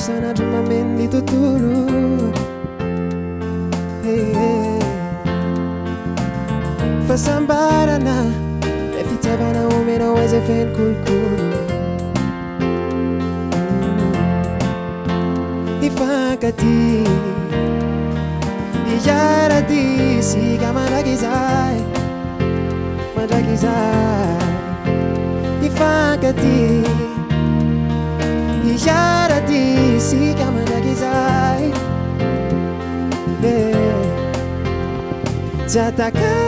isan'andro mameno ny tontolo Hey hey Fahasambarana Ilay fitiavana omenao ahy izay feno kolokolo Hifankatia Hiara-dia isika mandrakizay Mandrakizay Hifankatia Hiara-dia isika mandrakizay Yeah Tsy atakalo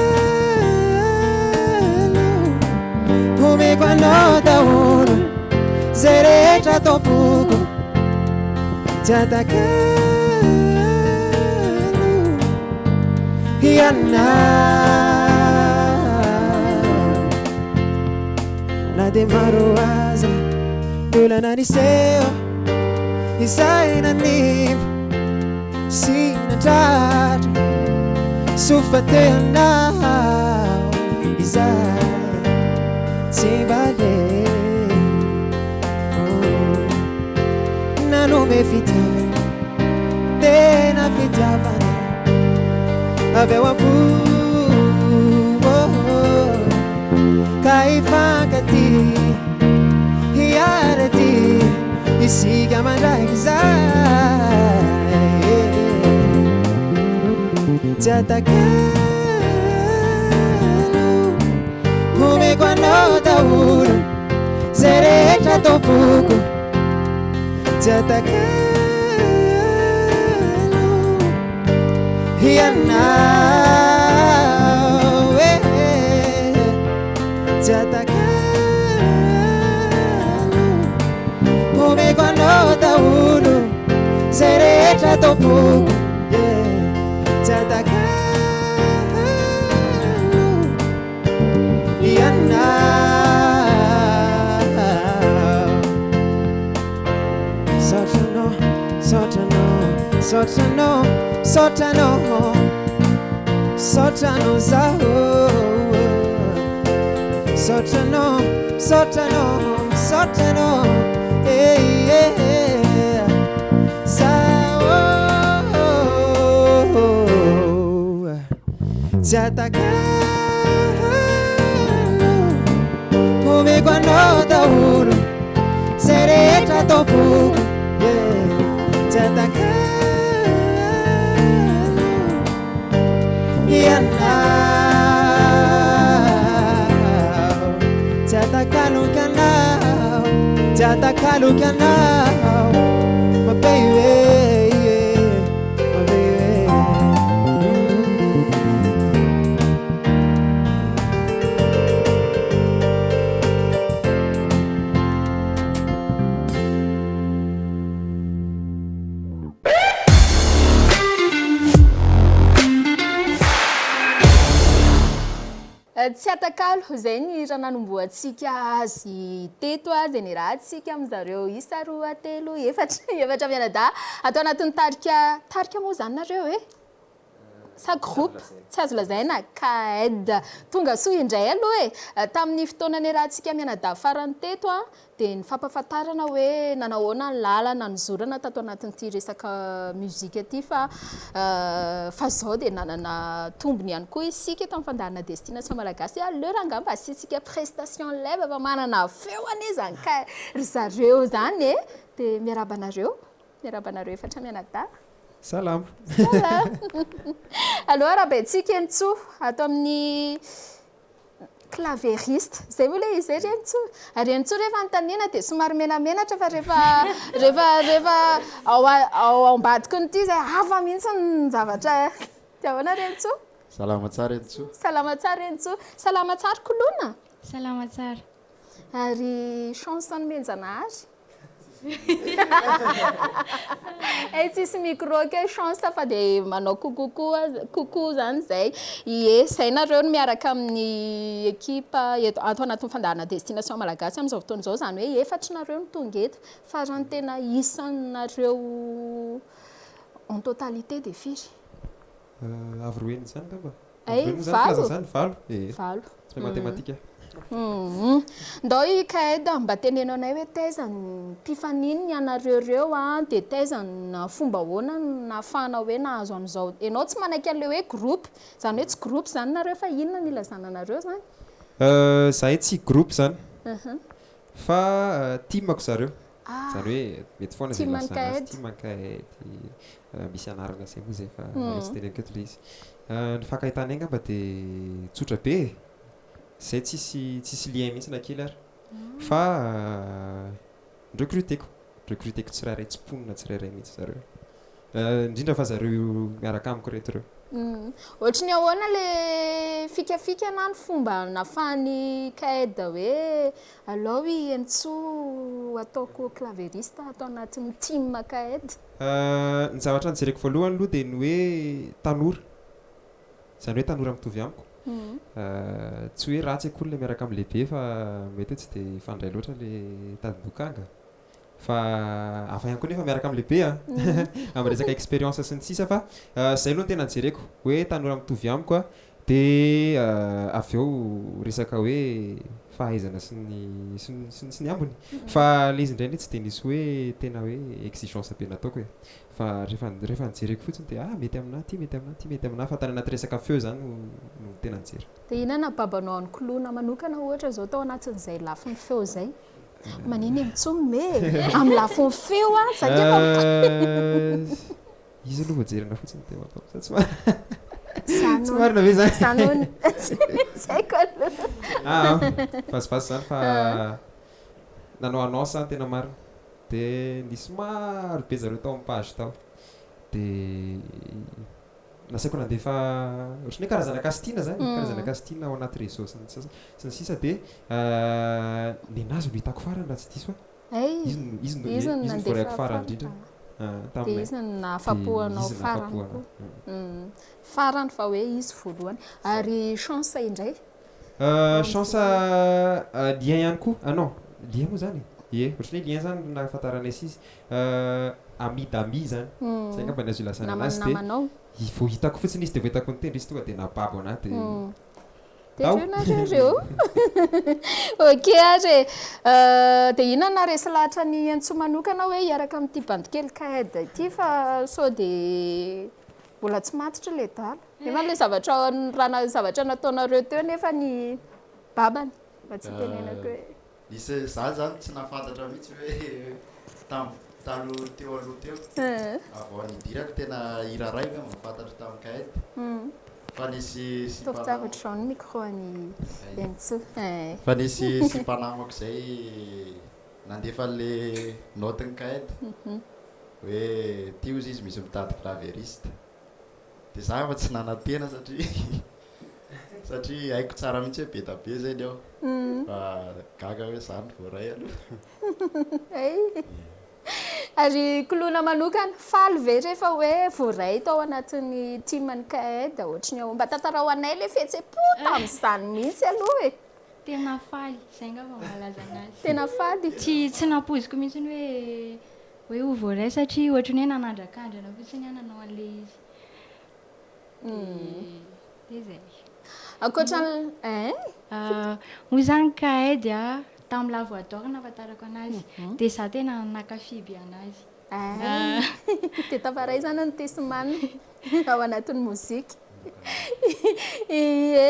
Omeko anao daholo Zay rehetra ato am-poko Tsy atakalo Ianao Na dia maro aza ny olana niseho Izay nanimba sy nandratra Soa fa te hanao izay tsy mba leo Nanome fitiavana, tena fitiavana Avy ao am-po Ka hifankatia, hiara-dia Isika mandrakizay Tsy atakalo Omeko anao daholo Zay rehetra ato am-poko Tsy atakalo Ianao eh, eh. Tsy atakalo Omeko anao daholo Zay rehetra ato am-poko yeah. Tsy atakalo Ianao Misaotra anao, misaotra anao, misaotra anao, misaotra anao Misaotra anao zaho Misaotra anao, misaotra anao, misaotra anao eh, eh, eh. Zaho Tsy atakalo Omeko anao daholo Zay rehetra ato am-poko yeah. Tsy atakalo Ianao Tsy atakaloko anao Tsy atakaloko anao My baby yeah. My baby mm. Tsy atakalo, izay ny hira nanombohantsika azy teto, izay niarahantsika amin-jareo isa roa, telo, efatra, efatra mianadahy ato anatin'ny tarika, tarika moa izany nareo e? Sa groupe? Tsy azo lazaina, KAED. Tonga soa indray aloha e! Tamin'ny fotoana niarahantsika mianadahy farany teto dia ny fampahafantarana hoe nanao ahoana ny lalana nizorana tato anatin'ity resaka musique ity fa fa izao dia nanana tombony ihany koa isika eto amin'ny fandaharana Destination Malagasy. Aleo rangahy mba asiantsika prestation live fa manana feo anie izany ka ry zareo izany e! Dia miarahaba anareo. Miarahaba anareo efatra mianadahy. Salama. Salama. Aleo arahabaintsika Henintsoa ato amin'ny claveriste. Izay moa ilay izy izay ry Henintsoa? Ary Henintsoa rehefa anontaniana dia somary menamenatra fa rehefa rehefa rehefa ao ao ambadiky ny ity izay hafa mihitsy ny zavatra. Dia ahoana ry Henintsoa? Salama tsara Henintsoa. Salama tsara Henintsoa. Salama tsara Koloina? Salama tsara. Ary chance nomen-janahary? Hay tsisy micro kay chance fa dia manao coucou koa coucou zany zay. Ie, zay nareo no miaraka amin'ny ekipa eto ato anatin'ny fandaharana Destination Malagasy amin'izao fotoana izao, izany hoe efatry nareo no tonga eto fa raha ny tena isanareo en totalité dia firy? Avo roa heny izany angamba? Hay, Avo roa heny izany valo? filazana izany? Valo? Ee. Valo. Tsy mahay matematika. Ndao i Kaed mba teneno anay hoe taiza ny mpifaninona ianareo ireo an, dia taiza na fomba ahoana no nahafahana hoe nahazo an'izao. Ianao tsy manaiky an'ilay hoe groupe, izany hoe tsy groupe izany nareo fa inona no ilazana anareo izany? Zahay tsy groupe izany fa team-ko zareo. Izany hoe mety foana izay ilazana azy, team Kaed, misy anarana izay moa izay fa aleo tsy teneniko eto ilay izy. Ny fankahitanay angamba dia tsotra be e. Zay tsisy tsisy lien mihitsy na kely ary fa recruteko recruteko tsirairay tsimponina tsirairay mihitsy zareo indrindra fa zareo miaraka amiko reto ireo. Ohatry ny ahoana le fikafika na ny fomba nafahan'i Kaed hoe alao i Henintsoa ataoko claveriste ato anatin'ny team Kaed? Ny zavatra nojereko voalohany aloha dia ny hoe tanora. Izany hoe tanora mitovy amiko. Tsy hoe ratsy akory ilay miaraka amin'ny lehibe fa mety hoe tsy dia hifandray loatra ilay tadin-dokanga. Fa hafa ihany koa nefa miaraka amin'ny lehibe an! Amin'ny resaka expérience sy ny sisa fa izay aloha no tena jereko hoe tanora mitovy amiko an, dia avy eo resaka hoe fahaizana sy ny sy ny sy ny ambiny. Fa ilay izy indray anie tsy dia nisy hoe tena hoe exigence be nataoko e. Fa rehefa rehefa nijereko fotsiny dia ah mety aminà ity, mety aminà ity, mety aminà fa tany anaty resaka feo izany no no tena nijery. Dia inona no babanao an'i Koloina manokana ohatra izao tao anatin'izay lafiny feo izay? Manina e mitsomina e! Amin'ny lafiny feo an! Za nge efa Izy aloha vao jerena fotsiny dia mampam sa tsy marina? Tsy marina ve izany? Zany hono tsy haiko aloha. Ah vazivazy izany fa nanao annonce aho ny tena marina. Dia nisy maro be zareo tao amin'ny page tao. Dia nasaiko nandefa ohatran'ny hoe karazana casting zany, karazana casting ao anaty réseau sy ny sisa sy ny sisa dia nenazy no hitako farany raha tsy diso aho. Hay! Izy no izy no Izy no izy no nandefa voaraiko farany farany. indrindra Dia taminay. izy no Dia nahafapo anao izy no farany nahafapo koa. anahy. Farany fa hoe izy voalohany. Ary chance indray? Chance lien ihany koa, ah non, lien moa zany e? Ie, ohatran'ny hoe lien zany no nahafantaranay sy izy, ami d'ami zany, zay angamba ny azo ilazana Naman'ny anazy dia namanao. vao hitako fotsiny izy dia vao hitako nitendry izy tonga dia nababo anahy dia Dia tao. reo nareo reo. Ok ary e. Dia inona no naharesy lahatra an'i Antsoa manokana hoe hiaraka amin'ity bandikely Kaed ity fa sao dia mbola tsy matotra ilay dala? Nefa ilay zavatra raha zavatra nataonareo teo nefa ny babany mba tsy hitenenako hoe. Nisy za zany tsy nahafantatra mihitsy hoe tam taloha teo aloha teo vao nidirako tena hira ray angamba no fantatro tamin'ny Kaed fa nisy sipa Ataovy tsara ohatr'izao ny micro an'i Henintsoa. Fa nisy sipa namako zay nandefa an'le note-n'ny Kaed hoe ty ozy izy misy mitady claveriste. Dia za efa tsy nanantena satria satria haiko tsara mihitsy hoe be da be zay ny ao fa gaga hoe za no voaray aloha. Hay. Ary Koloina manokana, faly ve rehefa hoe voaray tao anatin'ny team an'i Kaed ohatry ny ahoana? Mba tantarao anay ilay fihetsem-po tamin'izany mihitsy aloha e. Tena faly, izay angamba mahalaza anazy. Tena faly? Tsy tsy nampoiziko mihitsy hoe Hoe ho voaray satria ohatry ny hoe nanandrakandrana fotsiny aho nanao an'ilay izy. Dia izay. Ankoatra ny hein? Moa izany Kaed a, tamin'ny La Voix d'Or nahafantarako anazy. Dia izaho tena nankafy be anazy. Hay! Dia tafaray izany ny Tesiman ao anatin'ny mozika. Ie.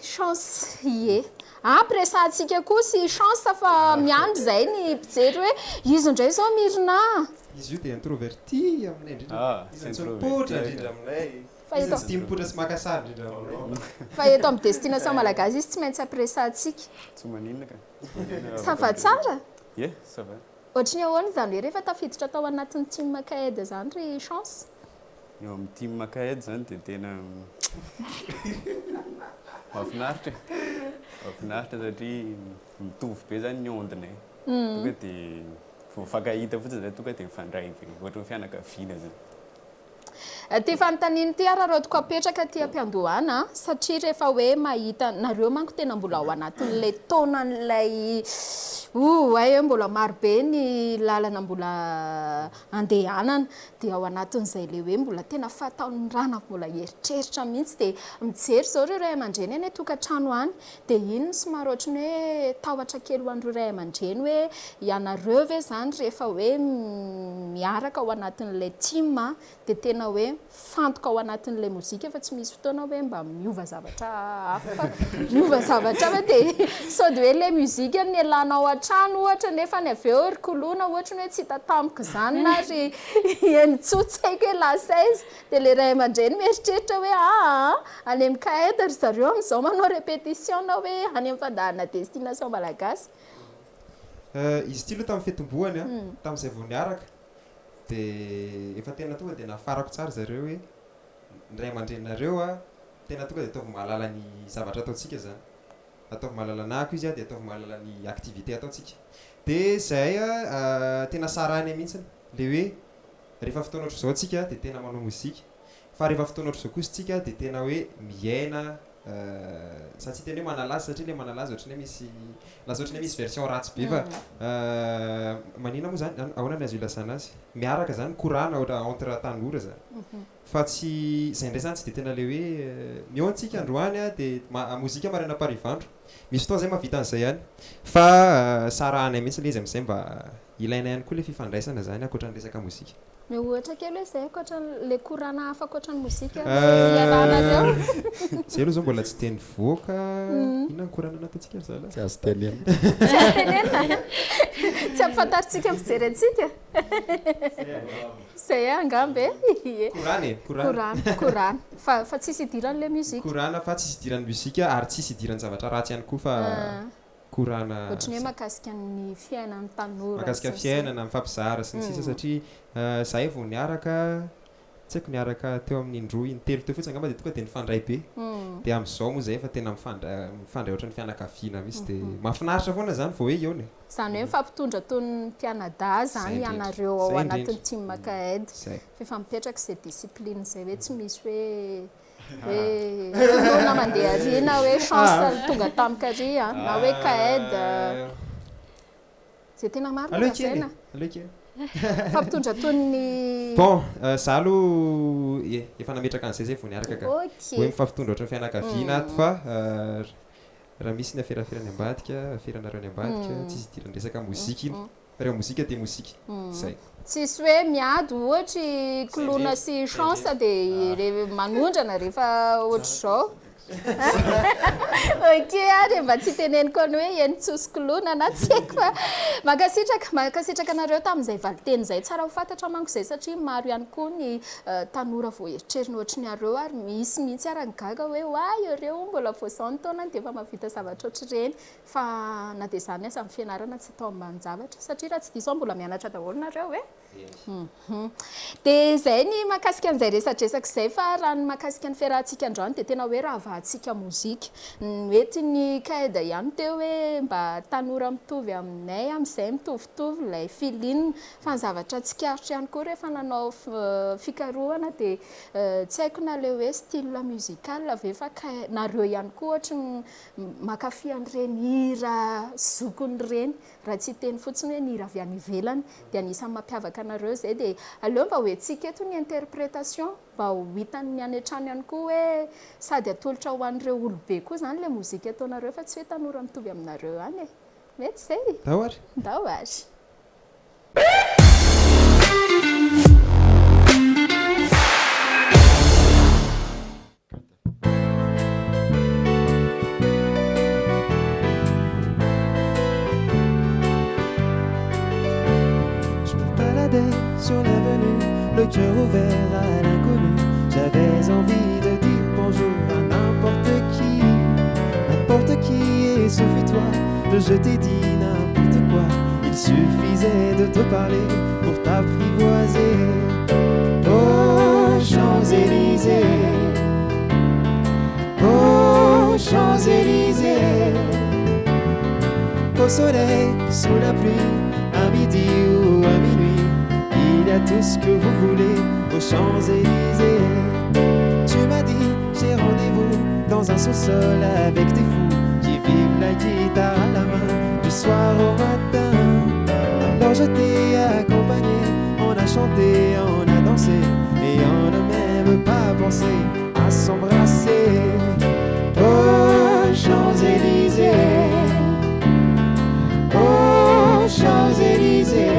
Chance, ie. Ampy resahantsika koa sy chance fa miandry izay ny mpijery hoe izy indray izao Mirna a! Izy io dia introverti aminay indrindra. Ah, Izy no tsy mipoitra indrindra aminay. Fa Izy no eto tsy tia mipoitra sy maka sary indrindra aminay. Fa eto amin'ny Destination Malagasy izy tsy maintsy ampiresahantsika. Tsy maninona ka. Tsy maninona raha Ça va tsara? Ie, ça va. Ohatry ny ahoana izany hoe rehefa tafiditra tao anatin'ny team Kaed izany ry Chance? Eo amin'ny team Makaed zany dia tena mahafinaritra e! Mahafinaritra satria mitovy be zany ny onde-nay. Tonga dia vao mifankahita fotsiny zay tonga dia mifandray be, ohatran'ny fianakaviana zany. Ity fanontaniana ity araraotiko apetraka aty am-piandohana satria rehefa hoe mahita, nareo manko tena mbola ao anatin'ilay taonan'ilay oh hay hoe mbola maro be ny lalana mbola andehanana dia ao anatin'izay ilay hoe mbola tena fahatanorana mbola eritreritra mihitsy dia mijery izao ireo ray aman-dreny any an-tokantrano any Dia iny no somary ohatry ny hoe tahotra kely ho an'ireo ray aman-dreny hoe ianareo ve izany rehefa hoe miaraka ao anatin'ilay team dia tena hoe mifantoka ao anatin'ilay mozika fa tsy misy fotoana hoe mba miova zavatra hafa, miova zavatra hafa dia sao dia hoe ilay mozika no nialanao an-trano ohatra nefa ny avy eo ry koloina ohatra ny hoe tsy hita tampoka izany na ry Henintsoa tsy haiko hoe lasa aiza. Dia ilay ray aman-dreny mieritreritra hoe aa, any amin'ny CAED ry zareo amin'izao manao répétition na hoe any amin'ny fandaharana destination malagasy. Izy ity aloha tamin'ny fitomboany an, tamin'izay vao niaraka dia efa tena tonga dia nafarako tsara zareo hoe ny ray aman-dreninareo an, tena tonga dia ataovy mahalala ny zavatra ataontsika izany. Ataovy mahalala anah koa izy an, dia ataovy mahalala ny activité ataontsika. Dia izay an, tena sarahina mihitsy ilay hoe Rehefa fotoana ohatr'izao tsika dia tena manao mozika, fa rehefa fotoana ohatr'izao kosa tsika dia tena hoe miaina, za tsy hiteny hoe manalaza satria ilay manalaza ohatran'ny hoe misy, lasa ohatran'ny hoe misy version ratsy be fa maninona moa zany, ahoana ny azo ilazana azy, miaraka zany mikorana ohatra entre tanora zany, fa tsy, zay indray zany tsy dia tena ilay hoe mihaona tsika androany dia mozika maraina am-parivandro, misy fotoana zay mahavita an'izay ihany fa sarahanay mihitsy ilay izy amin'izay mba Ilaina ihany koa ilay fifandraisana izany ankoatra ny resaka mozika. Omeo ohatra kely hoe izay ankoatra ilay korana hafa ankoatra ny mozika iarahanareo. Izay aloha izao mbola tsy dia nivoaka. Inona ny korana nataontsika ry zalahy? Tsy azo tenenina. Tsy azo tenenina? Tsy ampifantarintsika mpijery antsika? Izay angamba e. Ie. Korana e, korana. Korana, korana. Fa fa tsisy idiran'ilay mozika. Korana fa tsisy idiran'ny mozika ary tsisy idiran'ny zavatra ratsy ihany koa fa. Korana Ohatry ny hoe mahakasika ny fiainan'ny tanora Mahakasika sy ny sisa. fiainana, mifampizara sy ny sisa satria zahay vao niaraka, tsy haiko niaraka teo amin'ny indroa intelo teo fotsiny angamba dia tonga dia nifandray be. Dia amin'izao moa izay efa tena mifandray mifandray ohatran'ny fianakaviana mihitsy dia mahafinaritra foana izany vao hoe hihaona e. Izany hoe mifampitondra toy ny mpianadahy Izay izany indrindra, ianareo ao izay anatin'ny indrindra. team Makaed. Izay. F'efa mipetraka izay discipline izay hoe tsy misy hoe hoe finoana mandeha ary na hoe chance tonga tamiko ary an, na hoe Kaed. Izay tena marina Aleo kely lazaina. e, aleo kely. Fampitondra toy ny. Bon, za aloha ie, efa nametraka an'izay zay vao niaraka ka. Ok. Hoe mifampitondra ohatran'ny fianakaviana ato fa raha misy ny aferafera any ambadika, aferanareo any ambadika, tsisy idiran'ny resaka mozika iny. Fa rehefa mozika dia mozika. Zay. Tsisy hoe miady ohatry i Koloina sy Chance dia re manondrana rehefa ohatr'izao. Ok ary e, mba tsy teneniko ny hoe eny tso sy Koloina na tsy haiko fa mankasitraka, mankasitraka anareo tamin'izay valinteny izay. Tsara ho fantatra manko izay satria maro ihany koa ny tanora vao eritreriny ohatry ny areo ary misy mihitsy ara ny gaga hoe oay ireo mbola vao izao ny taonany dia efa mahavita zavatra ohatr'ireny. Fa na dia izany aza ny fianarana tsy atao ambanin-javatra satria raha tsy diso aho mbola mianatra daholo nareo e! Hum. Dia izay ny mahakasika an'izay resadresaka izay fa raha ny mahakasika ny fiarahantsika androany dia tena hoe rahavahantsika mozika. Noentin'i Kaed ihany teo hoe mba tanora mitovy aminay amin'izay mitovitovy ilay feeling. Fa ny zavatra tsikaritro ihany koa rehefa nanao fikarohana dia tsy haiko na ilay hoe style musical ve fa kay nareo ihany koa ohatry ny Mankafy an'ireny hira zokiny ireny, raha tsy hiteny fotsiny hoe ny hira avy any ivelany dia anisan'ny mampiavaka anareo izay dia aleo mba ho entsika eto ny interprétation mba ho hitan'ny any an-trano ihany koa hoe sady atolotra ho an'ireo olobe koa izany ilay mozika ataonareo fa tsy hoe tanora mitovy aminareo ihany e! Mety izay? Ndao ary! Ndao ary! Je me baladais sur l'avenue, le cœur ouvert à l'inconnu. J'avais envie de dire bonjour à n'importe qui, n'importe qui, et ce fut toi. Je t'ai dit n'importe quoi. Il suffisait de te parler pour t'apprivoiser. Aux Champs-Élysées, aux Champs-Élysées, au soleil, sous la pluie, à midi ou à minuit, il y a tout ce que vous voulez. aux Champs-Élysées. Tu m'as dit, j'ai rendez-vous dans un sous-sol avec des fous qui vivent la guitare à la main du soir au matin. Alors je t'ai accompagné, on a chanté, on a dansé et on n'a même pas pensé à s'embrasser. Aux Champs-Élysées, aux Champs-Élysées,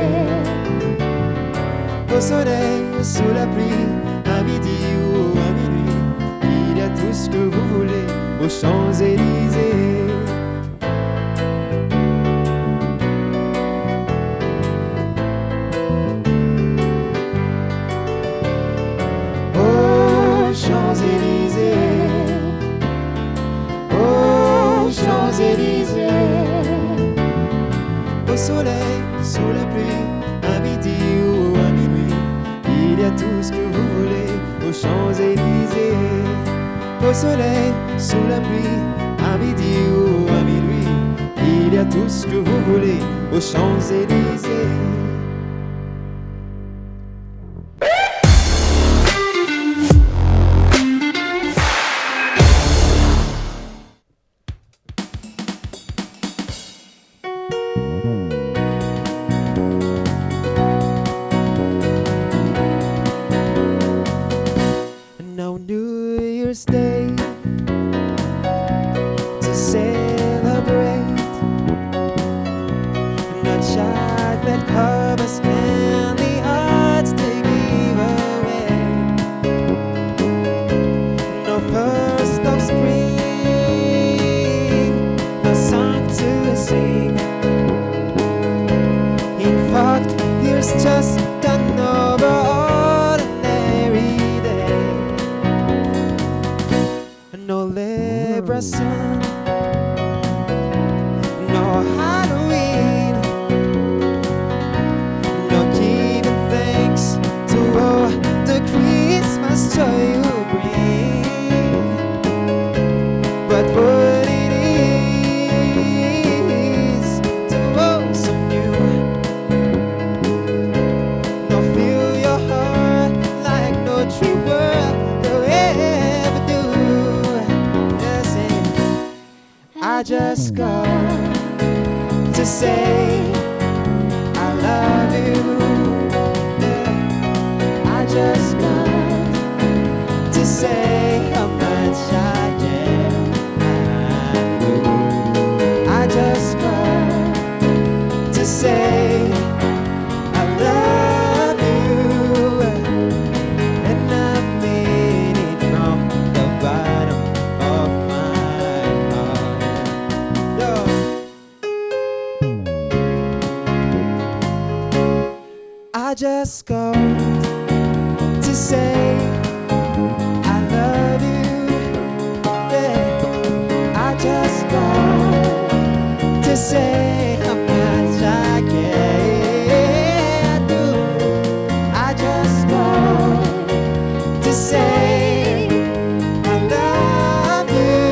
au soleil, sous la pluie, à midi ou à minuit, il y a tout ce que vous voulez aux Champs-Élysées. Aux Champs-Élysées, aux Champs-Élysées, au soleil, sous la pluie, à midi ou à minuit, il y a tout ce que vous voulez aux Champs-Élysées. Au soleil, sous la pluie, à midi ou à minuit, il y a tout ce que vous voulez aux Champs-Élysées. No New Year's Day to celebrate. No chocolate covers candy hearts to give away. No first of spring, no song to sing. In fact, here's just another ordinary day. No Libra sun, no Halloween, no giving thanks to all the Christmas joy you bring. But what it is to also new, no fill your heart like no true world could ever do. Yes, and I just got to say I love you. Yeah. I just got to say how much I care. I just got to say I love you, and I mean it from the bottom of my heart. Yeah. I just got to say I love you. Yeah. I just got to say how much I care. I do. I just got to say I love you.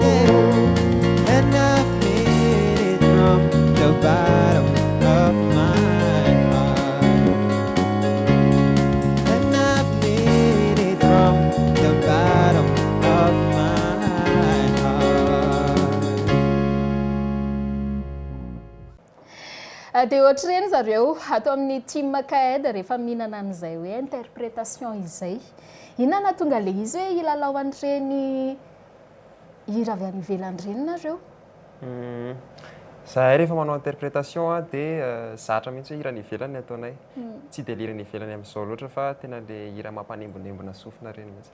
Yeah. And I mean it from the bottom of my heart. And I mean it from the bottom of my heart. Dia ohatr'ireny zareo ato amin'ny team Kaed rehefa mihinana an'izay hoe interprétation izay. Inona nahatonga le izy hoe hilalao an'ireny hira avy any ivelany ireny nareo? Zahay rehefa manao interprétation a dia zatra mihitsy hoe hira any ivelany ny ataonay. Tsy dia le hira any ivelany amin'izao loatra fa tena le hira mampanembonembona sofina ireny mihitsy.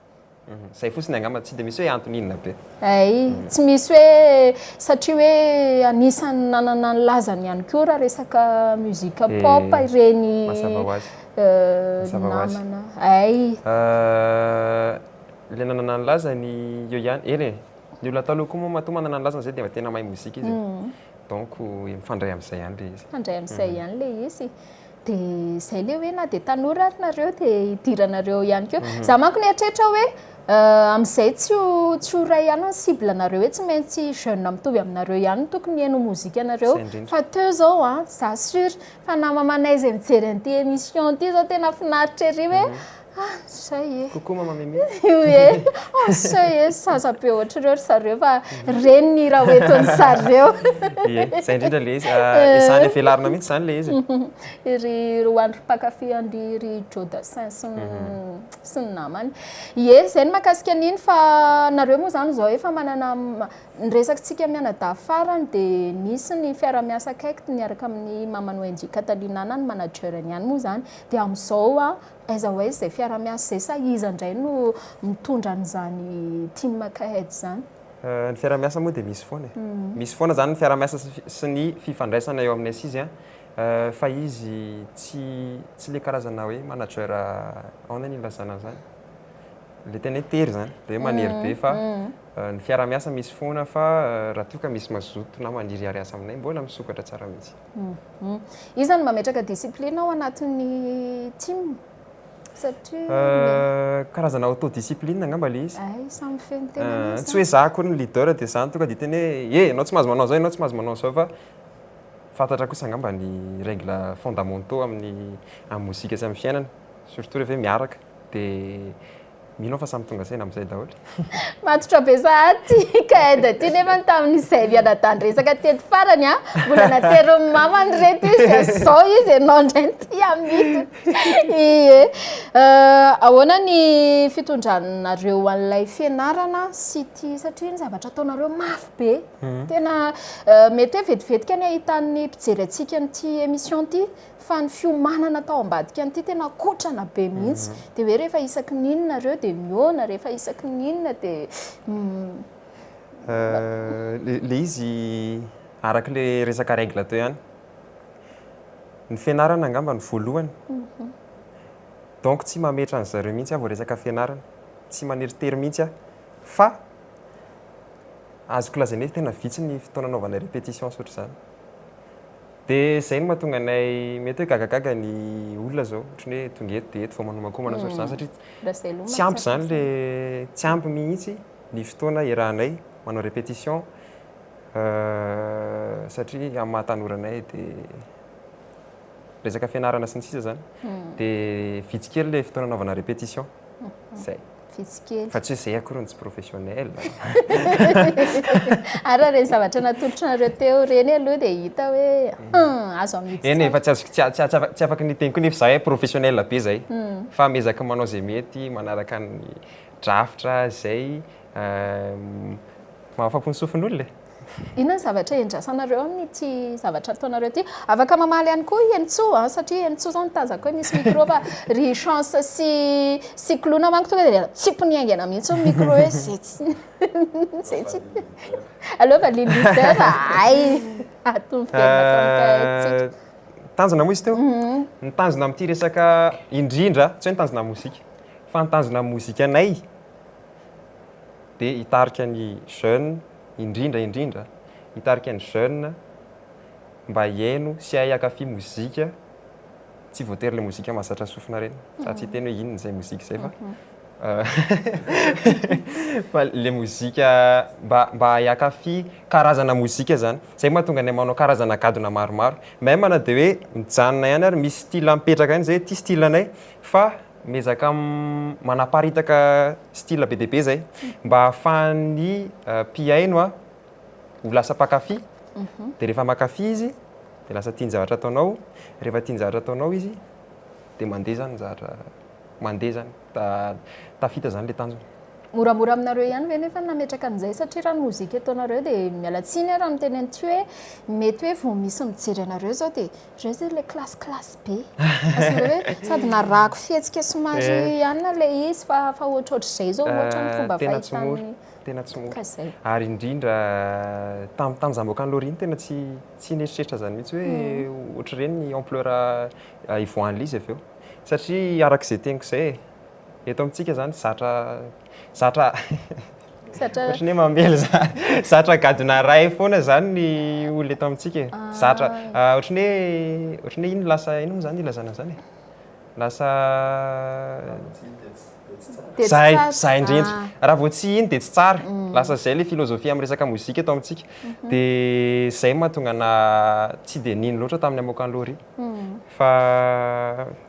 Zay fotsiny angamba, tsy dia misy hoe antony inona be. Ay, tsy misy hoe satria hoe anisan'ny nanana ny lazany ihany koa raha resaka muzika pop ireny Mazava ho azy. Mazava ho azy. Namana. Ay. Le nanana ny lazany eo ihany, eny e. Ny olona taloha koa moa matoa manana ny lazany zay dia tena mahay mozika izy. Donc mifandray amin'izay ihany le izy. Mifandray amin'izay ihany le izy. Dia izay le hoe na dia tanora ary nareo dia hidiranareo ihany koa. Za manko nieritreritra hoe amin'izay tsy ho ray ihany ny cible nareo hoe tsy maintsy jeune mitovy aminareo ihany no tokony hihaino mozika nareo. Izay indrindra. Fa teo zao a, za sûr fa namamanay izay mijery an'ity émission ity zao tena finaritra ery hoe Ah, ça y est. Coucou maman Mimi. Ie. Oh, ça y est, zaza be ohatr'ireo ry zareo fa reny ny hira hoentin'ny zareo. Ie, izay indrindra ilay izy. Ah, Ezahana velarina mihitsy izany ilay izy. Ry ho an'ny mpankafy an-dry ry Joe Dassin sy ny sy ny namany. Ie, izay ny mahakasika an'iny fa nareo moa izany izao efa manana ny resakitsika mianadahy farany dia nisy ny fiaraha-miasa akaiky niaraka amin'ny maman'i Wendy Catalina na ny manager-ny ihany moa izany. Dia amin'izao a, aiza ho aiza izay fiaraha-miasa izay sa iza indray no mitondra an'izany Team Kahed izany? Ny fiaraha-miasa moa dia misy foana e. Misy foana izany ny fiaraha-miasa sy ny fifandraisana eo aminay sy izy an, fa izy tsy tsy ilay karazana hoe manager ahoana ny ilazana an'izany? Ilay tena hoe tery izany, ilay hoe manery be fa ny fiaraha-miasa misy foana fa raha toa ka misy mazoto na maniry hiara-hiasa aminay mbola misokatra tsara mihitsy. Iza no mametraka discipline ao anatin'ny team? Satria Karazana autodiscipline angamba ilay izy. Hay, samy feno tena mihitsy Tsy hoe za akory ny leader dia za no tonga dia hiteny hoe eh ianao tsy mahazo manao izao, ianao tsy mahazo manao izao fa fantatra kosa angamba ny règles fondamentaux amin'ny amin'ny mozika sy amin'ny fiainana surtout rehefa hoe miaraka dia Mino aho fa samy tonga saina amin'izay daholo. Matotra be sahady ity Kaed ity nefa tamin'izay mianadahy niresaka teto farany a, mbola naterin'ny mamany ireto izy dia izao izy ianao indray no tia amidy. Ie. Ahoana ny fitondranareo an'ilay fianarana sy ity satria ny zavatra ataonareo mafy be. Tena mety hoe vetivetika ny ahitan'ny mpijery antsika an'ity émission ity Fa ny fiomanana tao ambadika an'ity tena kotrana be mihitsy. Dia hoe rehefa isaky ny inona ireo dia mihaona, rehefa isaky ny inona dia. Ilay izy araka ilay resaka règle teo ihany. Ny fianarana angamba no voalohany. Donc tsy mametra an-dry zareo mihitsy aho vao resaka fianarana. Tsy maneritery mihitsy aho. Fa azoko lazaina hoe tena vitsy ny fotoana anaovanay répétition sy ohatr'izany. Dia izay no mahatonga anay mety hoe gagagaga ny olona izao, ohatran'ny hoe tonga eto dia eto vao manomankomana sy ohatr'izany satria tsy ampy izany le tsy ampy mihitsy ny fotoana iarahanay manao répétition satria amin'ny maha tanora anay dia resaka fianarana sy ny sisa izany dia vitsy kely ilay fotoana anaovana répétition, izay. Vitsy kely. Fa tsy hoe zay akory no tsy professionnel. Ary raha ireny zavatra natolotranareo teo ireny aloha dia hita hoe hum, azo amidy tsara. Eny e, fa tsy azoko, tsy tsy tsy afaka ny hiteny koa nefa izahay professionnel be zay. Fa miezaka manao izay mety, manaraka ny drafitra izay mahafapo ny sofin'olona e. Inona ny zavatra iandrasanareo amin'ity zavatra ataonareo ity? Afaka mamaly ihany koa i Henintsoa an, satria Henintsoa izao nitazako hoe misy micro fa ry Chance sy sy Clown manko tonga dia tsipony haingana mihitsy ny micro hoe izay tsy izay tsy aleo valian'ny leader hay ato miverina ato amin'ny kahier-tsika. Tanjona moa izy teo? Ny tanjona amin'ity resaka indrindra, tsy hoe ny tanjona amin'ny mozika, fa ny tanjona amin'ny mozikanay dia hitarika ny jeune indrindra indrindra hitarika ny jeune mba hihaino sy hahay hankafy mozika, tsy voatery ilay mozika mahazatra sofina ireny, za tsy hiteny hoe inona izay mozika izay fa fa ilay mozika mba mba hahay hankafy karazana mozika zany, zay mahatonga anay manao karazana gadona maromaro, même na dia hoe mijanona ihany ary misy style mipetraka ihany zay hoe ity style anay fa Miezaka manaparitaka style be dia be zay mba ahafahan'ny mpihaino ho lasa mpankafy, dia rehefa mankafy izy dia lasa tia ny zavatra ataonao, rehefa tia ny zavatra ataonao izy dia mandeha zany ny zavatra, mandeha zany, tafita zany le tanjona. Moramora aminareo ihany ve nefa ny nametraka an'izay satria raha ny mozika ataonareo dia miala tsiny aho raha miteny an'ity hoe mety hoe vao misy mijery anareo izao dia Reo zay le classe classe be. Asanareo hoe sady narahako fihetsika somary eh. anona le izy fa fa ohatrohatr'izay zao ohatra ny fomba tena tsy mora, tena tsy mora. Ka zay. Ary indrindra tam tam za mboka any tena tsy tsy nieritreritra zany mihitsy hoe hmm. ohatr'ireny ny ampleur ivoahan'ilay izy avy eo. Satria araka izay teniko izay e, eto amintsika zany zatra zatra Zatra. Ohatran'ny hoe mamely za- zatra gadona ray foana zany ny olona eto amintsika e. Zatra, ohatran'ny hoe ohatran'ny hoe ino lasa ino moa zany ilazana an'izany e? Lasa Dia tsy Zay, tsara. zay indrindra. Ah. Raha vao tsy iny dia tsy tsara. Lasa zay le filozofia amin'ny resaka mozika eto amintsika. Dia zay mahatonga ana tsy dia nino loatra tamin'ny hamoaka an'i Laurie. Fa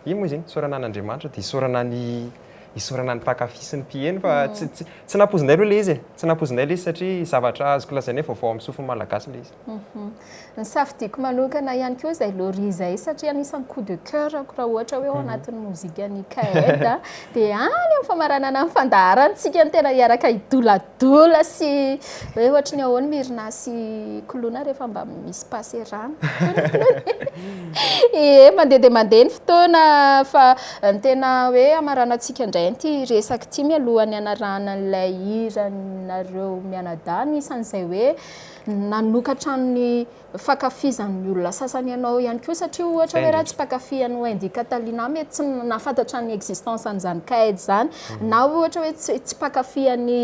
ino moa izy iny? Isaorana an'Andriamanitra dia isaorana ny isaorana ny mpankafy sy ny mpiheno fa tsy tsy tsy nampoizinay aloha ilay izy e. Tsy nampoizinay ilay izy satria zavatra azoko lazaina hoe vaovao amin'ny sofin'ny Malagasy ilay izy. Ny safidiako manokana ihany koa izay Laurie izay satria anisan'ny coup de coeur-ko raha ohatra hoe ao anatin'ny mozikan'i Kaed dia any amin'ny famaranana ny fandaharana tsika no tena hiaraka hidoladola sy hoe ohatry ny ahoana Mirna sy Koloina rehefa mba misy passer rano. Ie, mandeha dia mandeha ny fotoana fa ny tena hoe hamaranantsika indray an'ity resaka ity mialohan'ny hanarahana an'ilay hiranareo mianadahy anisan'izay hoe nanokatra ny fankafizan'ny olona sasany anao ihany koa satria ohatra hoe raha tsy mpankafy an'i Wendy Catalina mety tsy nahafantatra ny existence an'izany Kaed izany na ohatra hoe tsy tsy mpankafy an'i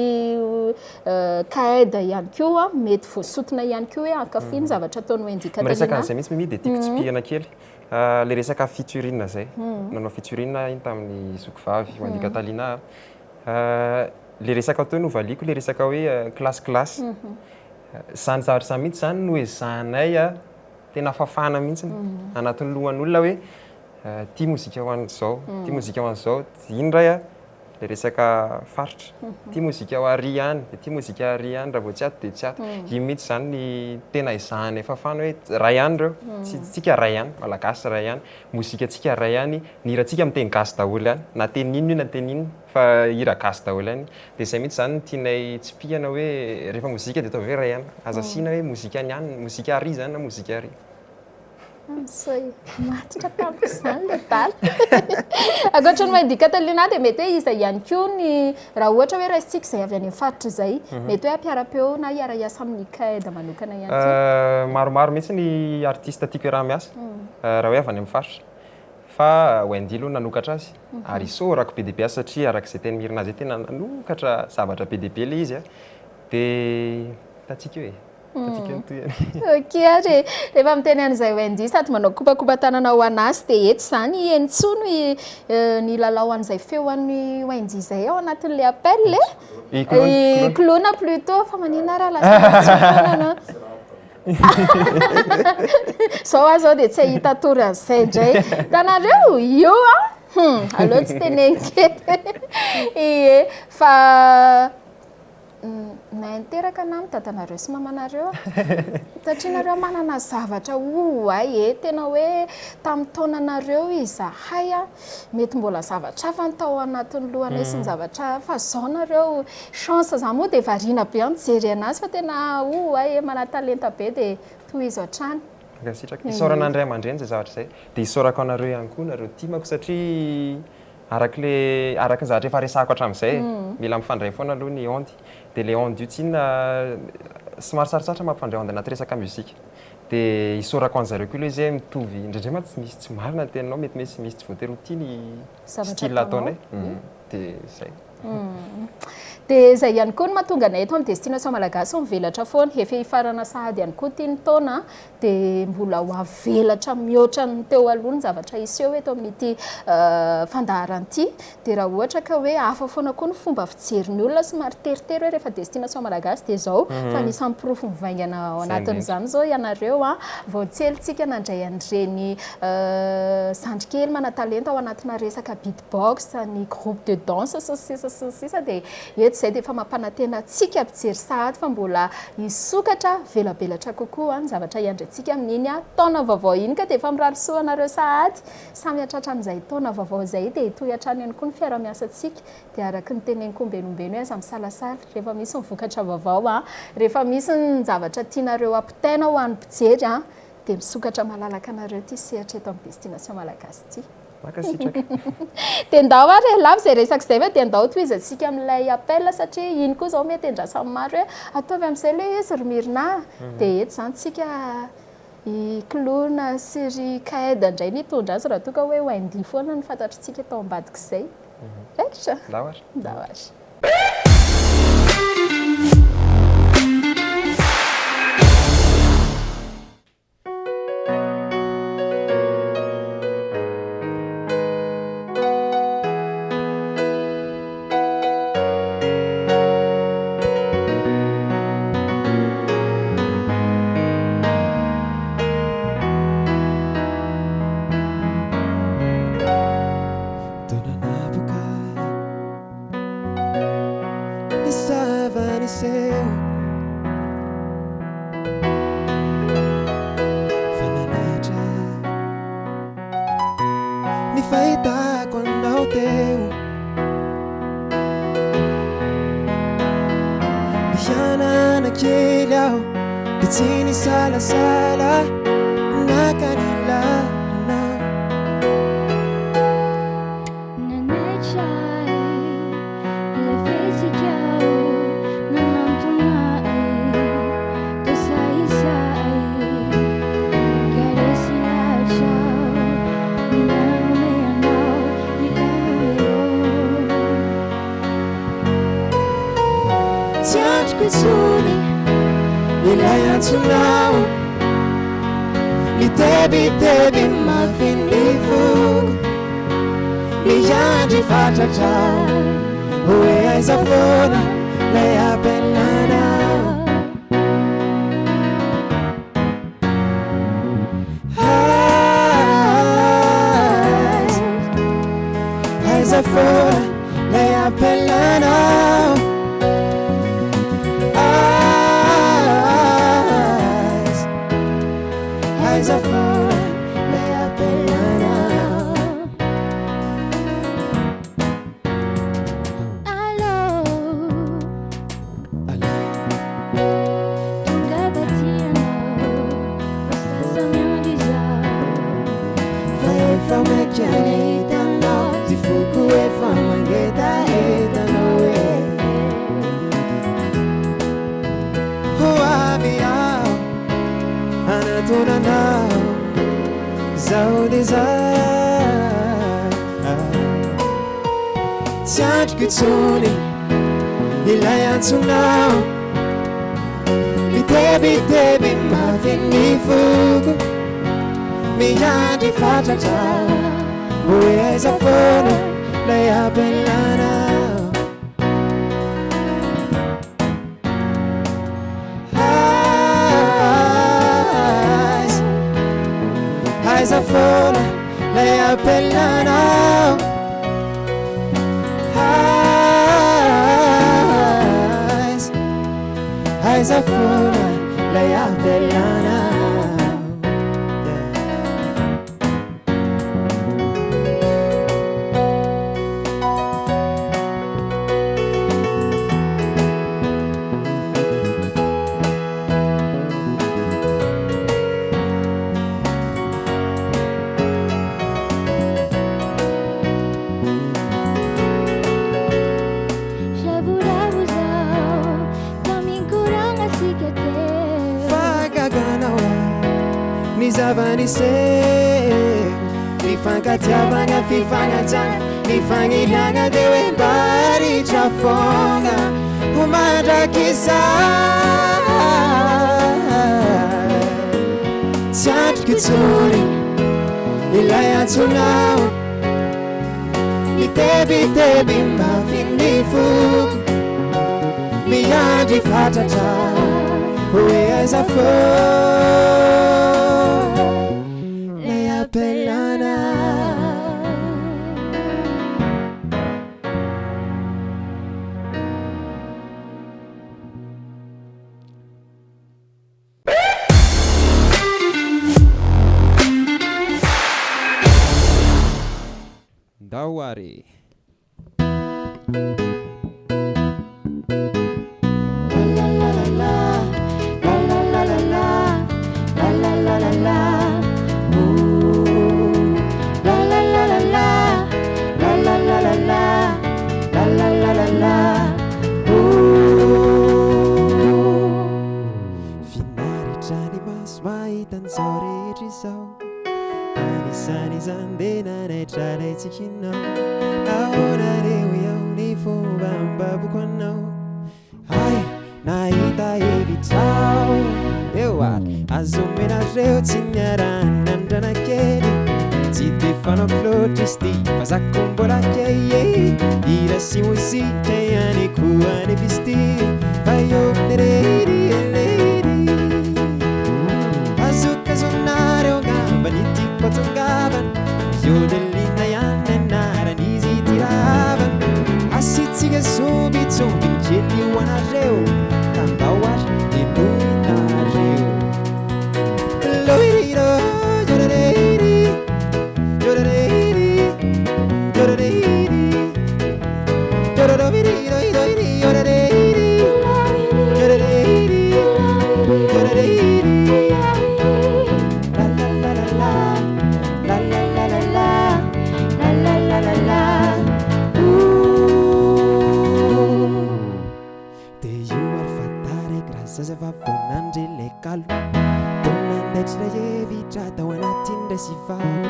Kaed ihany koa mety voasotona ihany koa hoe hankafy ny zavatra ataon'i Wendy Miresaka Catalina. an'izay mihitsy Mimi dia tiako tsipihina kely ilay resaka featuring izay. Nanao featuring aho iny tamin'ny zoky vavy Wendy Catalina. Ilay resaka teo no valiako ilay resaka hoe classe classe. Izany zavatra izany mihitsy izany no ezahanay tena fafana mihitsy anatin'ny lohan'olona hoe ity mozika ho an'izao, ity mozika ho an'izao, iny indray ilay resaka faritra, ity mozika ho ary ihany, ity mozika ary ihany, raha vao tsy ato dia tsy ato. Iny mihitsy izany ny tena ezahanay fafana hoe iray ihany ireo, tsy tsika iray ihany, malagasy iray ihany, mozikantsika iray ihany, ny hirantsika miteny gasy daholo ihany, na teny inona io na teny inona fa hira gasy daholo ihany. Dia izay mihitsy izany no tianay tsipihana hoe rehefa mozika dia ataovy hoe iray ihany. Aza asiana hoe mozika ny any, mozika ary izany na mozika ary. Soy matotra tampoka izany ilay dala. Ankoatra ny Wendy Catalina dia mety hoe iza ihany koa ny raha ohatra hoe raisintsika izay avy any amin'ny faritra izay, mety hoe hampiara-peo na hiara-hiasa amin'ny CAED manokana ihany koa. Maromaro mihitsy ny artiste tiako iaraha-miasa raha hoe avy any amin'ny faritra. Fa Wendy aloha nanokatra azy ary isaorako be dia be azy satria araka izay tenin'i Mirna izay tena nanokatra zavatra be dia be ilay izy dia hitantsika eo e, hitantsika eo ny tohiny. Ok ary e, rehefa miteny an'izay Wendy sady manao kopakopa-tanana ho an'azy dia eto izany i Henintsoa no nilalao an'izay feo an'i Wendy izay ao anatin'ilay appel e. I Koloina. I Koloina plutôt, fa maninona ary lasa Henintsoa foana anao? Zao aho zao dia tsy hahita tory an'izay indray. Hitanareo? Io an! Hum, aleo tsy teneniko eto. Ie, fa nahay niteraka na ny dadanareo sy mamanareo aho. Satria nareo manana zavatra oay e, tena hoe tamin'ny taonanareo izahay an, mety mbola zavatra hafa ny tao anatin'ny lohanay sy ny zavatra hafa, fa zao nareo Chance za moa dia variana be an mijery anazy fa tena oay e manan-talenta be dia tohizo hatrany. Mankasitraka. Isaorana ny ray aman-dreny izay zavatra izay. Dia isaorako anareo ihany koa nareo timako satria araka ilay araka ny zavatra efa resahako hatramin'izay e. Mila mifandray foana aloha ny onde. Dia ilay onde io tsinona somary sarotsarotra mampifandray onde anaty resaka musique. Dia isaorako an'zareo koa ilay izy hoe mitovy indraindray mantsy misy tsy marina ny teninao mety misy misy tsy voatery ho tia ny style ataonay. Dia izay. Dia izay ihany koa no mahatonga anay eto amin'ny Destination Malagasy mivelatra foana. Efa hifarana sahady ihany koa ity ny taona dia mbola ho avelatra mihoatra ny teo aloha ny zavatra hiseho eto amin'ity fandaharana ity. Dia raha ohatra ka hoe hafa foana koa ny fomba fijerin'ny olona somary teritery hoe rehefa Destination Malagasy dia izao fa anisan'ny porofo mivaingana ao anatin'izany izao ianareo vao tsy ela isika nandray an'ireny zandrikely manan-talenta ao anatina resaka beat box, ny groupe de danse sy ny sisa sy ny sisa dia eto izay dia efa mampanantena antsika mpijery sahady fa mbola hisokatra velabelatra kokoa ny zavatra hiandry antsika amin'iny taona vaovao iny ka dia efa mirary soa anareo sahady samy hatratra an'izay taona vaovao izay dia hitohy hatrany ihany koa ny fiarahamiasantsika dia araka ny teneniko ombeny ombeny hoe aza misalasala rehefa misy ny vokatra vaovao rehefa misy ny zavatra tianareo hampitaina ho an'ny mpijery dia misokatra malalaka anareo ity sehatra eto amin'ny Destination Malagasy ity. Mankasitraka. Dia ndao ary e, lava izay resaka izay fa dia ndao tohizantsika amin'ilay appel satria iny koa izao mety andrasan'ny maro hoe ataovy amin'izay ilay izy ry Mirna a. Dia eto izany tsika i Clown sy ry Kaed indray no hitondra azy raha toa ka hoe Wendy foana no fantatritsika tao ambadik'izay. Raikitra? Ndao ary. Ndao ary. Ny fahitako anao teo. Nihanana kely aho dia tsy nisalasala naka ny lalana. Nanaitra ahy ilay fihetsikao nanantona ahy toa sahisahy ka resy lahatra aho ny hanome anao ilay numéro. Tsy andriko intsony ilay antsonao, mitebiteby mafy ny foko, miandry fatratra hoe aiza foana ilay appel-anao. Aiza, aiza foana ilay appel-anao. Aiza, aiza foana ilay appel-anao. Allô, tonga aty ianao fa sasa miandry izaho. Fa efa maika ny hitanao, ty foko efa mangetaheta anao e. Ho avy aho hanatona anao, zaho dia zaho. Tsy andriko intsony ilay antsonao, mitebiteby mafy ny foko, miandry fatratra hoe aiza foana ilay appel-anao. Aiza, aiza foana ilay appel-anao. Aiza, aiza foana ilay appel-anao. Zavoravo zaho tamin'ny asika teo. Fahagaganao ahy ny zava-niseho, fifankatiavana, fifanajana, ny faniriana dia hoe mba ritra foana ho mandrakizay. Tsy andriko intsony ilay antsonao, mitebiteby mafy ny foko, miandry fatratra hoe aiza foana ilay appel-anao. Ndao ary. La la la la, la la la la la, la la la la la, ooh. La la la la la, la la la la la, la la la la la, ooh. Finaritra ny maso mahita an'izao rehetra izao, anisan'izany dia nanaitra ilay tsikinao. Ahoana re hoy aho ny fomba ambavoko anao? Ay, nahita hevitrao eo ary azo omenareo tsy niara-nandrana kely. Tsy de fanaoko loatra izy ty fa za ko mbola kely e. Hira sy mozika ihany koa anefa izy ty. Fa eo terery elery. Azokazonareo angamba ny tiako atongavana. Yodelina ihany anaran'izy ity rahavana. Asiantsika sombintsombiny kely ho anareo. Tandao ary henoinareo. Loiriro, yorereiri, yorereiri. atakalo. Toa nandaitra ilay hevitra tao anaty indray sy valo.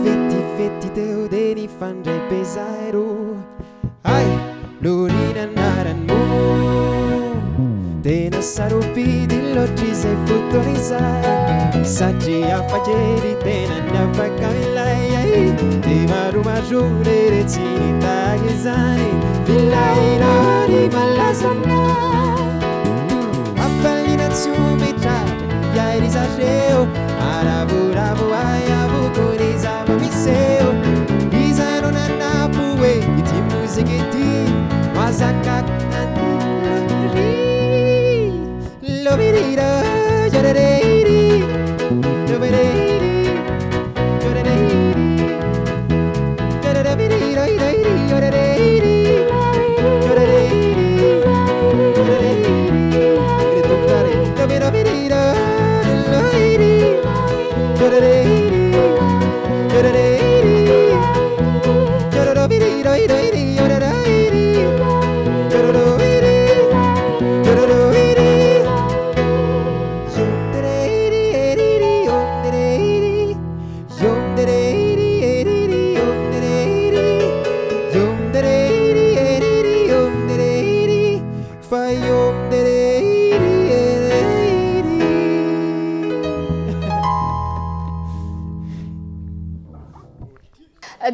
Vetivety teo dia nifandray be zahay roa. Hay! Lory ny anarany moa. Tena sarobidy loatra izay fotoana izay. Satria hafa kely tena niavaka ilay ay. Dia maromaro re re tsy nitaky izany. F'ilay Lory malaza aminay. Hafaliana tsy omby tratra ny ahy ry zareo. Aravoravo ahy avokoa ny zava-miseho. Iza no nanapo hoe ity mozika ity mahazaka an'i Lory. Lovirira, yorereri, yorereri, yorereri, yorereri, yorereri, yorereri,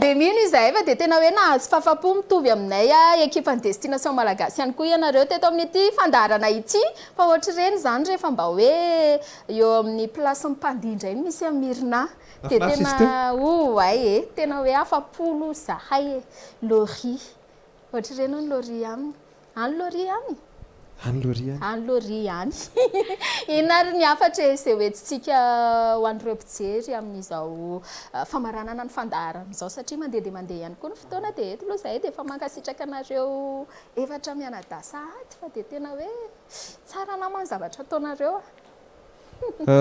Dia mino izahay fa dia tena hoe nahazo fafa-po mitovy aminay ekipan'ny Destination Malagasy ihany koa ianareo teto amin'ity fandaharana ity. Fa ohatr'ireny izany rehefa mba hoe eo amin'ny place-n'ny mpandihy indray no misy an'i Mirna. Dia tena oay e! Tena hoe afa-po aloha izahay e! Laurie. Ohatr'ireny hono Laurie aminy. Any Laurie any? Any Laurie any. Any Laurie any. Inona ary ny hafatra e, izay hoentintsika ho an'ireo mpijery amin'izao famaranana ny fandaharana izao satria mandeha dia mandeha ihany koa ny fotoana dia eto aloha izahay dia efa mankasitraka anareo efatra mianadahy sahady fa dia tena hoe tsara nama ny zavatra ataonareo a.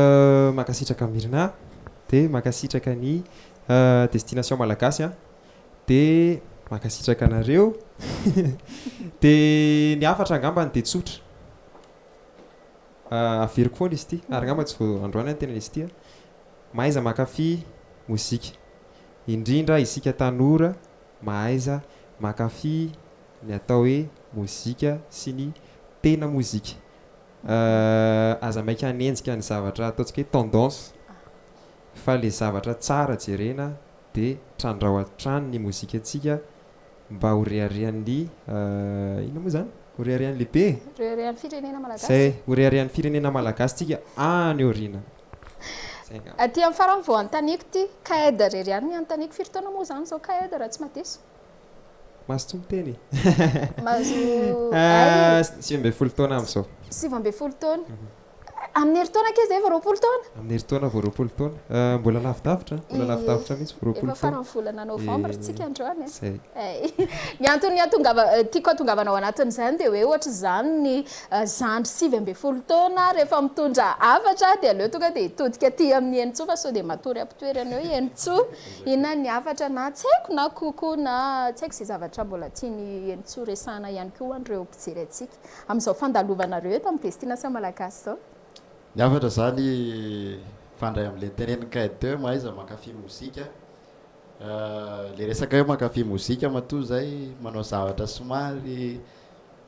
Mankasitraka Mirna dia mankasitraka ny Destination Malagasy a. Dia mankasitraka anareo. Dia ny hafatra angambany dia tsotra. Averiko foana izy ity, ary angamba tsy vao androany aho niteny an'izy ity an. Mahaiza mankafy mozika. Indrindra isika tanora mahaiza mankafy ny atao hoe mozika sy ny tena mozika. Aza maika hanenjika ny zavatra ataontsika hoe tendance fa le zavatra tsara jerena dia trandrao hatrany ny mozikantsika mba ho reharehan'ny inona moa izany? Ho reharehan'ny lehibe e! Reharehan'ny firenena malagasy. Izay, ho reharehan'ny firenena malagasy tsika any aoriana. Izay angamba. Aty amin'ny farany vao anontaniako ity, Kaed irery ihany ny anontaniako, firy taona moa izany izao Kaed raha tsy mahadiso? Mazotoa miteny e! Mahazo ay. 19 taona amin'izao. 19 taona. Amin'ny herintaona ankizy izay vao 20 taona? Amin'ny herintaona vao 20 taona. Mbola lavidavitra, mbola lavidavitra mihitsy vao 20 taona. Efa faran'ny volana novambra tsika androany e. Zay. Ny antony hahatongava, tiako hahatongavana ao anatin'izany dia hoe ohatr'izany ny zandry 19 taona rehefa mitondra hafatra dia aleo tonga dia hitodika aty amin'ny Henintsoa fa sao dia matory am-pitoerana eo i Henintsoa. Inona ny hafatra na tsy haiko na coucou na tsy haiko izay zavatra mbola tian'i Henintsoa resahana ihany koa ho an'ireo mpijery antsika. Amin'izao fandalovanareo eto amin'ny Destination Malagasy izao. Ny hafatra izany mifandray amin'ilay tenenin'i Kaid teo hoe mahaiza mankafy mozika. Ilay resaka hoe mankafy mozika matoa izay manao zavatra somary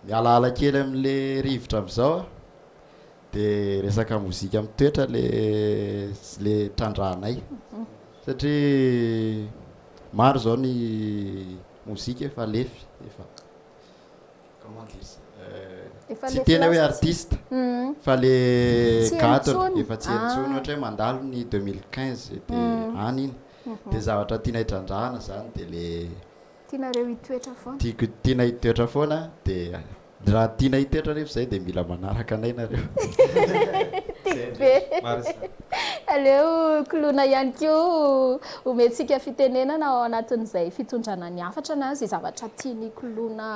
mialaala kely amin'ilay rivotra amin'izao dia resaka mozika mitoetra ilay ilay trandrahanay satria maro izao ny mozika efa lefy efa Comment dire ça? Efa Tsy lefy tena hoe last. artiste fa le Tsy heno gadona intsony. efa tsy heno intsony Ah. ohatra hoe mandalo ny 2015 de any iny de zavatra tiana hitrandrahana zany de le Tianareo hitoetra foana. tiako tiana hitoetra foana de raha tiana hitoetra nefa zay de mila manaraka anay nareo. Tiako be. Marina izany. Aleo koloina ihany koa omentsika fitenenana ao anatin'izay fitondrana ny hafatra na izay zavatra tian'i koloina.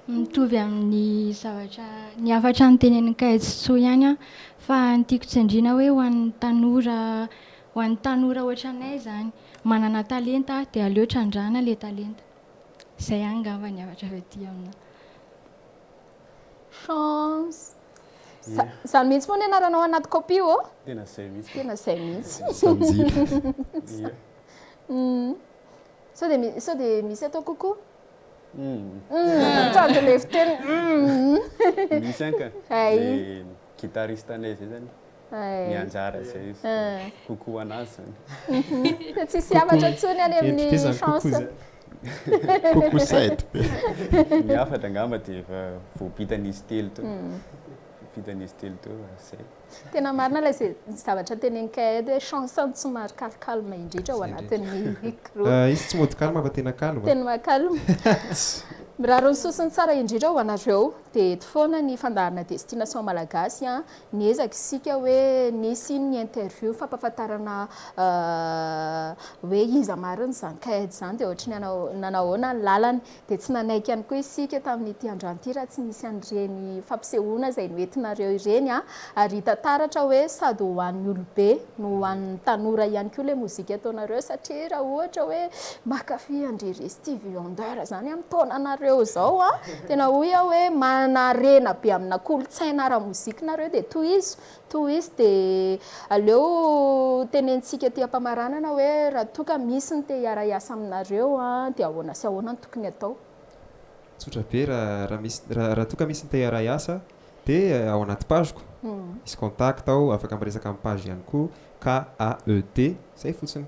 Mitovy amin'ny zavatra, ny hafatra notenenin'i Kaetsu ihany aho, fa ny tiako tsindriana hoe ho an'ny tanora, ho an'ny tanora ohatranay izany, manana talenta dia aleo trandrahana ilay talenta. Izay ihany angamba ny hafatra avy aty aminà. Chance. Izany mihitsy moa ny anaranao anaty copie ô? Tena izay mihitsy. Tena izay mihitsy. Sanjila. Ie. Sao dia sao dia misy atao coucou? Sady le fiteny. Misy an ka. Hay. Le guitariste anay zay zany. Hay. Ny anjara zay. Coucou anazy zany. Tsisy hafatra intsony any amin'ny chance. Coucou Said be. Ny hafatra angamba dia efa voapitan'izy telo teo. Voapitan'izy telo teo fa zay. Tena marina ilay ze- zavatra tenenin'i Kaed hoe chance no somary calme indrindra ao anatin'ny groupe. Izy tsy mody calme fa tena calme. Tena calme. Mirary ny soa sy ny tsara indrindra ho anareo. Dia eto foana ny fandaharana Destination Malagasy an. Niezaka isika hoe nisy iny ny interview fampahafantarana hoe iza marina izany Kaed izany dia ohatry ny nanahoana ny lalany. Dia tsy nanaiky ihany koa isika tamin'ity androany ity raha tsy nisy an'ireny fampisehoana izay noentinareo ireny ary hita taratra hoe sady ho an'ny olobe no ho an'ny tanora ihany koa ilay mozika ataonareo satria raha ohatra hoe mankafy an-dry ry Stevie Wonder izany amin'ny taonanareo izao an, tena hoy aho hoe manarena be amina kolontsaina ara-mozika nareo dia tohizo Tohizo dia aleo tenenintsika aty am-pamaranana hoe raha toa ka misy ny te hiara-hiasa aminareo dia ahoana sy ahoana no tokony atao? Tsotra be, raha misy raha toa ka misy ny te hiara-hiasa dia ao anaty page-ko, misy contact ao, afaka miresaka amin'ny page ihany koa, KAED, izay fotsiny.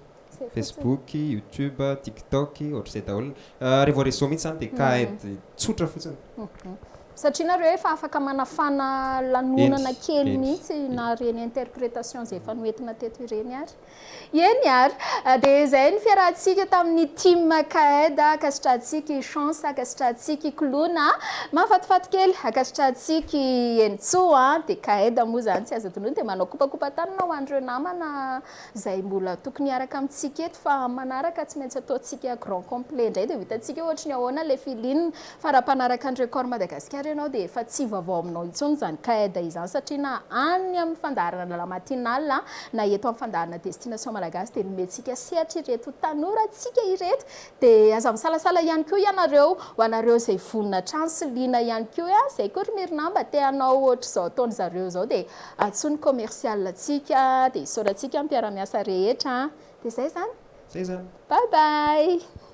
Facebook, YouTube, TikTok, ohatr'izay daholo. Rehefa réseau mihitsy izany dia KAED tsotra fotsiny. Satria nareo efa afaka manafana lanonana kely mihitsy na ireny interprétation izay efa noentina teto ireny ary. Eny ary. Dia izay ny fiarahantsika tamin'ny team Kaed. Ankasitrahantsika i Chance, ankasitrahantsika i Koloina, mahafatifaty kely, ankasitrahantsika i Henintsoa, dia Kaed moa izany tsy azo adinoina. Dia manao kopakopa-tanana ho an'ireo namana izay mbola tokony hiaraka amintsika eto fa amin'ny manaraka tsy maintsy ataontsika grand complet indray dia ho hitantsika hoe ohatry ny ahoana ilay feeling fa raha mpanaraka ny Record Madagascar ianao dia efa tsy vaovao aminao intsony izany Kaed izany satria na any amin'ny fandaharana La Matinale na eto amin'ny fandaharana Destination Malagasy dia nomentsika sehatra ireto tanorantsika ireto dia aza misalasala ihany koa ianareo ho anareo izay vonona hatrany sy liana ihany koa izay koa ry Mirna mba te hanao ohatr'izao ataon'izareo izao dia Antsoy ny commercial tsika dia isaorantsika ny mpiara-miasa rehetra an! Dia zay zany. Zay zany. Bye bye!